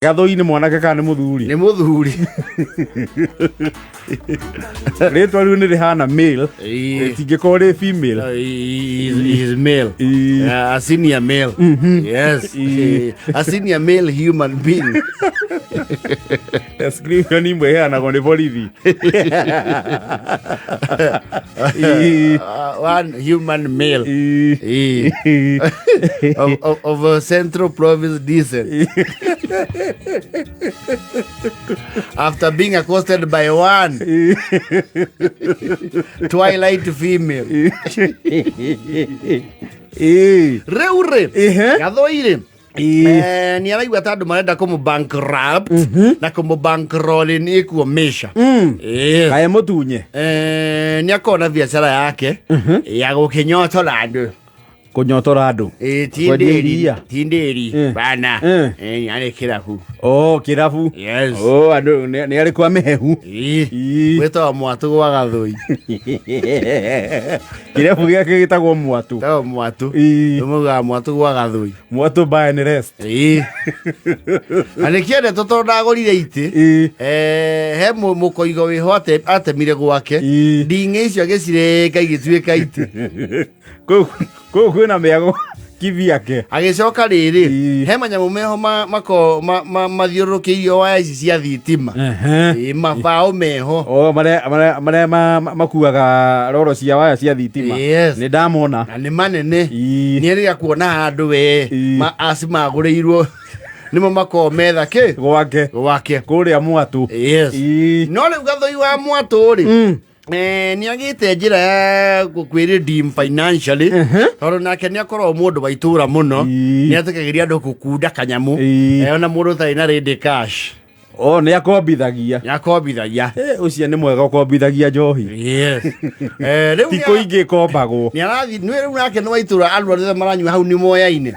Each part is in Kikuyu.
Gathũi nĩ mwanake kana nĩ mũthuri? Nĩ mũthuri. Rĩtwa rĩu nĩ rĩhana male. Ĩĩ. Rĩtingĩkorwo rĩ female. He is male. Ĩĩ. A senior male. Yes. Ĩĩ. A senior male human being. Description imwe ĩheanagwo nĩ borithi. Ĩĩ. One human male. Ĩĩ. Ĩĩ. Of a Central Province descent. After being accosted by one twilight female. Ĩĩ. Rĩu rĩ, Ehe. Gathũi rĩ, Ĩĩ. Nĩ araigua ta andũ marenda kũmũ bankrupt na kũmũ bankroll nĩ kuomisha. Yes. Kaĩ mũtunye. Nĩ akorwo na biacara yake ya gũkĩnyotora andũ. Kũnyotora andũ. Eh, ti Kwendia ndĩri, iria. ti ndĩri Eh. bana. Eh. Arĩ kĩrabu. Oh, kĩrabu. Yes. Oh, andũ nĩ arĩ kwa mĩhehu. Ĩĩ. Ĩĩ. Wĩtagwo mwatũ gwa Gathũi. Kĩrabu gĩake gĩtagwo mwatũ. Wĩtagwo mwatũ. Ĩĩ. Tũmaugaga mwatũ gwa Gathũi. Mwatũ buy and rest. Ĩĩ. Na nĩkĩendetwo tondũ ndagũrire itĩ. Ĩĩ. He mũkoigo wĩho atemire gwake. Ĩĩ. Nding'ĩ icio agĩcirĩka igĩtuĩka itĩ. Kũu kwĩna mĩago kibiake. Agĩcoka rĩrĩ, Ĩĩ. he manyamũ meho mathiũrũrũkĩirio waya ici cia thitima. Ehe. Ĩĩ, mabaũ meho. O marĩa makuaga roro cia waya cia thitima. Yes. Nĩ ndamona. Na nĩ manene. Ĩĩ. Nĩ erĩga kuona handũ we Ĩĩ. acimagũrĩirwo nĩmo makoragwo metha kĩ Gwake. gwake. Kũrĩa mwatũ. Yes. Ĩĩ. No rĩu Gathũi wa mwatũ rĩ, Mm. Nĩ agĩte njĩra ya kwĩredeem financially, tondũ nake nĩ akoragwo mũndũ wa itũra mũno. Ĩĩ. Nĩ atĩkagĩria andũ gũkunda kanyamũ. Ĩĩ. Ona mũndũ ũtarĩ na ready cash. O nĩ akombithagia. Nĩ akombithagia. Eh, ũcio nĩ mwega ũkombithagia njohi. Yes. Rĩu Ti kũingĩ ĩkombagwo. nĩ arathiĩ nĩ rĩu nake nĩ wa itũra, andũ arĩa maranyua hau nĩ moyaine.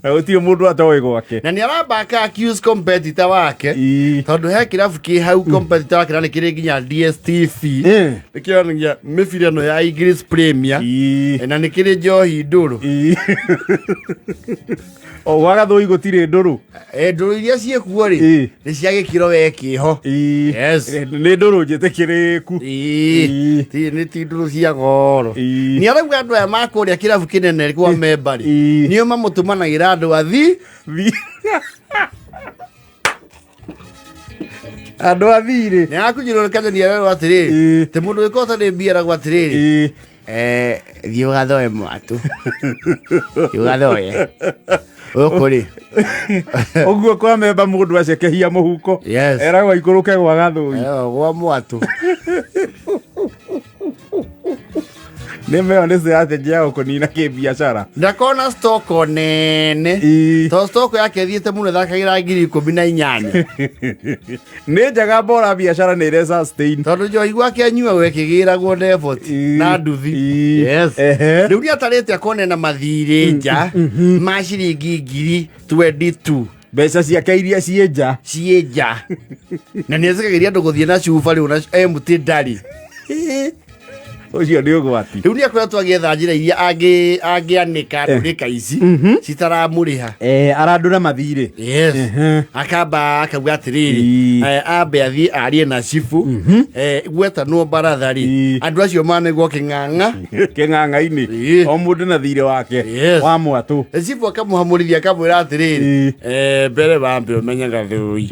Na gũtirĩ mũndũ atoĩ gwake. Na nĩ aramba aka accuse competitor wake. Ĩĩ. Tondũ he kĩrabu kĩ hau competitor wake na nĩ kĩrĩ nginya DStv. Nĩ kĩonanagia mĩbira ĩno ya English Premier. Ĩĩ. Na nĩ kĩrĩ njohi ndũrũ. Ĩĩ. O gwa Gathũi gũtirĩ ndũrũ. Ndũrũ iria ciĩkuo rĩ, Ĩĩ. nĩ cia gĩkĩro we kĩho. Ĩĩ. Yes. Nĩ ndũrũ njĩtĩkĩrĩku. Ĩĩ. Ĩĩ. Nĩ ti ndũrũ cia goro. Ĩĩ. Nĩ arauga andũ aya ma kũrĩa kĩrabu kĩnene kwa memba rĩ, Ĩĩ. nĩo mamũtũmanagĩra andũ athi. Andũ a thirĩ. Nĩ akunyirwo nĩ kanyoni arerwo atĩrĩrĩ, Ĩĩ. tĩ mũndũ wĩka ũtarĩ mbia aragwo atĩrĩrĩ, Ĩĩ. Thiĩ ũgathoe mwatũ. Thiĩ ũgathoe gũkũ rĩ. Ũguo kwa memba mũndũ acekehia mũhuko. Yes. Eragwo aikũrũke gwa Gathũi. Gwa mwatũ. Nĩ meo nĩ strategy ya gũkũnina kĩbiacara. Ndakona stoko nene. Ĩĩ. To stoko yake ĩthiĩte mũno ĩthakagĩra 18,000. Nĩ njega bora biacara nĩ ĩre sustain. Tondũ njohi gwake anyuagwo ĩkĩgĩragwo debot Ĩĩ. na nduthi. Ĩĩ. Yes. Ehe. Rĩu nĩ atarĩte akone na mathirĩ nja ma ciringi ngiri 22. Mbeca ciake iria ciĩ nja. Ciĩ nja. Na nĩ etĩkagĩria andũ gũthiĩ na cuba rĩu na empty ndarĩ. Ũcio nĩ ũgwati. Rĩu nĩ akoretwo agĩetha njĩra iria angĩanĩka ndũrĩka ici citaramũrĩha. Arandũra mathirĩ. Yes. Ehe. Akamba akauga atĩrĩrĩ, Ĩĩ. ambe athiĩ arie na cibu, gwetanwo baratha rĩ, Ĩĩ. andũ acio manegwo kĩng'ang'a. Kĩng'ang'a-inĩ. Ĩĩ. O mũndũ na thirĩ wake. Yes. Wa mwatũ. Cibu akamũhamũrithia akamwĩra atĩrĩrĩ, Ĩĩ. mbere wambe ũmenye Gathũi,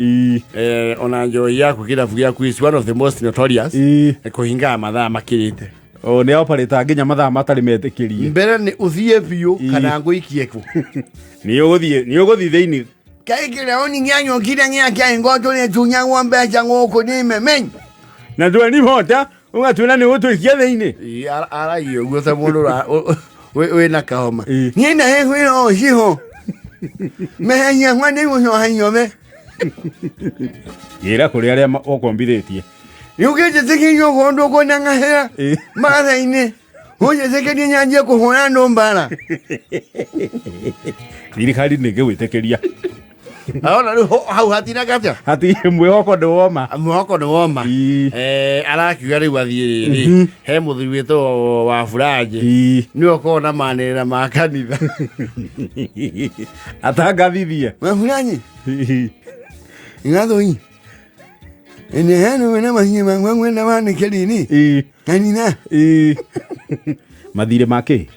Ĩĩ. Ona njohi yaku kĩrabu gĩaku is one of the most notorious Ĩĩ. Kũhingaga mathaa makĩrĩte. O nĩ operate nginya mathaa matarĩ metĩkĩrie. Mbere nĩ ũthiĩ biũ Ĩĩ. kana ngũikie kũ. Nĩ ũgũthiĩ, nĩ ũgũthiĩ thĩinĩ. Kaĩ kĩraũni gĩanyũkire gĩake ngo tũrĩtunyagwo mbeca gũkũ nĩ memenyi. Na twenibota ũgatuĩra nĩ ũgũtũikia thĩinĩ. Ĩĩ, aragia ũguo ta mũndũ wĩna kahoma. Ĩĩ. Niĩ na kwĩra ũciho mehenya kwa nĩ gũcoha nyome. Gĩra kũrĩ arĩa ũkombithĩtie. Nĩũkĩnjĩtĩkĩria ũkorwo ndũkũnang'ahĩra Ĩĩ. maratha-inĩ ũnjĩtĩkĩrie nyanjie kũhũra andũ mbara. Thirikari nĩ ĩngĩgwĩtĩkĩria. Arona rĩu hau hatinaga atĩa? Hati mwĩhoko ndĩ woma. Mwĩhoko nĩ woma. Ĩĩ. Arakiuga rĩu athiĩ rĩrĩ he mũthuri wĩtagwo wa Buranjĩ. Ĩĩ. Nĩwe ũkoragwo na manĩrĩra ma kanitha. Atangathithie. Wa Buranjĩ. Ĩĩ. Gathũi ĩneheanwe na mahinya makwa ngwenda wanĩke rĩrĩ Ĩĩ. kanitha. Ĩĩ. Mathirĩ make.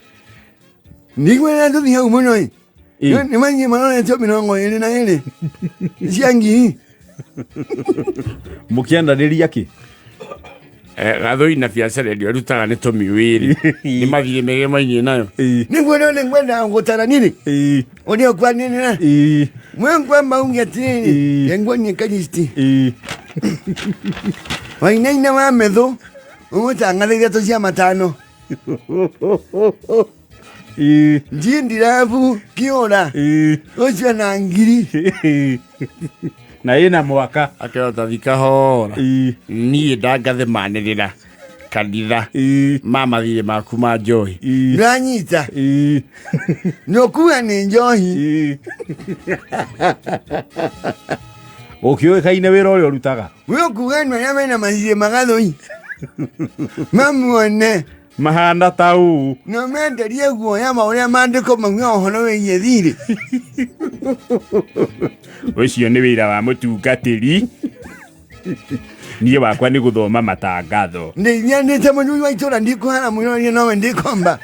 Ndikwenda tũthiĩ hau mũno ĩ. Ĩĩ. Nĩ mahinya maroretwo 22 cia ngiri. Mũkĩandanĩria kĩ? Gathũi na biacara ĩrĩa arutaga nĩ tũmiwĩrĩ nĩ mathirĩ megemainie nayo. Ĩĩ. Nĩguo no nĩngwenda gũtara nini Ĩĩ. ũrĩa ũkwanĩrĩra Ĩĩ. mwenkwamba uge atĩrĩrĩ. Ĩĩ. Nguonie karisti. Ĩĩ. Wainaina wa methũ ũmũtangathĩire tũcia matano. Ĩĩ. Nji ndirabu kĩũra Ĩĩ. ũcio na ngiri. Ĩĩ. Na ĩna mwaka. Akĩrota thikahora. Ĩĩ. Niĩ ndangathemanĩrĩra kanitha Ĩĩ. ma mathirĩ maku ma njohi. Ĩĩ. Ndũranyita. Ĩĩ. Nĩũkuga nĩ njohi. Ĩĩ. Ũkĩũĩkaine wĩra ũrĩa ũrutaga. We ũkuga andũ arĩa mena mathirĩ magathũi mamuone Mahana ta ũũ. na menderie guoya ma ũrĩa maandĩko mauga ũhoro wĩgiĩ thirĩ. Ũcio nĩ wĩra wa mũtungatĩri. Niĩ wakwa nĩ gũthoma matangatho. Ndeithia ndĩte mũthuri wa itũra ndikũhara mwĩrorie nowe ndikomba.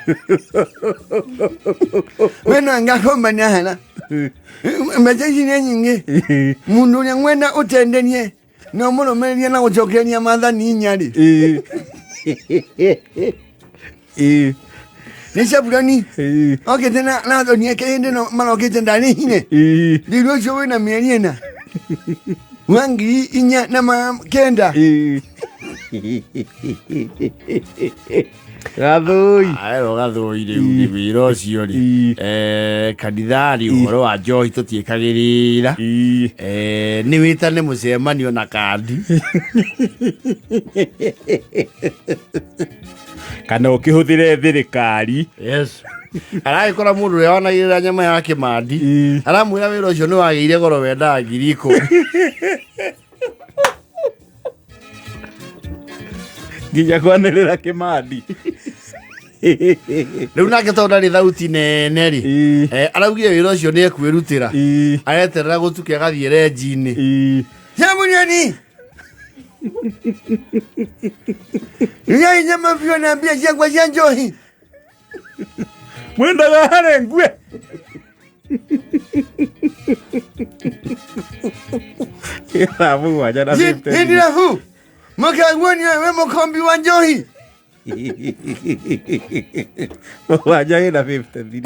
We no ngakomba nĩahara. Mbeca ici nĩ nyingĩ. Mũndũ ũrĩa ngwenda ũtenderie no mũrũmĩrĩrie na gũcokereria maathani inya rĩ. Ĩĩ. Ĩĩ. Nĩ Cabuloni Ĩĩ. okĩte na athoni ake hĩndĩ ĩno marokĩte ndarĩhire. Ĩĩ. Thirĩ ũcio wĩna mĩeri ĩna wa 4900. Ĩĩ. Gathũi. Aerwo Gathũi rĩu rĩ wĩra ũcio rĩ. Ĩĩ. Kanitha rĩ ũhoro wa njohi tũtiĩkagĩrĩra. Ĩĩ. Nĩ wĩtane mũcemanio na kandi. Kana ũkĩhũthĩre thirikari. Yes. Aragĩkora mũndũ ũrĩa wanagĩrĩra nyama ya kĩmandi. Ĩĩ. Aramwĩra wĩra ũcio nĩ wagĩire goro wendaga 10,000. Nginya kwanĩrĩra kĩmandi. Rĩu nake tondũ ndarĩ thauti nene rĩ. Ĩĩ. Araugire wĩra ũcio nĩ ekwĩrutĩra. Ĩĩ. Areterera gũtuke agathiĩ renji-inĩ. Ĩĩ. Cabuloni Rugai nyama biũ na mbia ciakwa cia njohi. Mwendaga hare ngue. Thaa mũgwanja na 50. Hindirabu mũkaguonio we mũkombi wa njohi. Mũgwanja ĩna 53.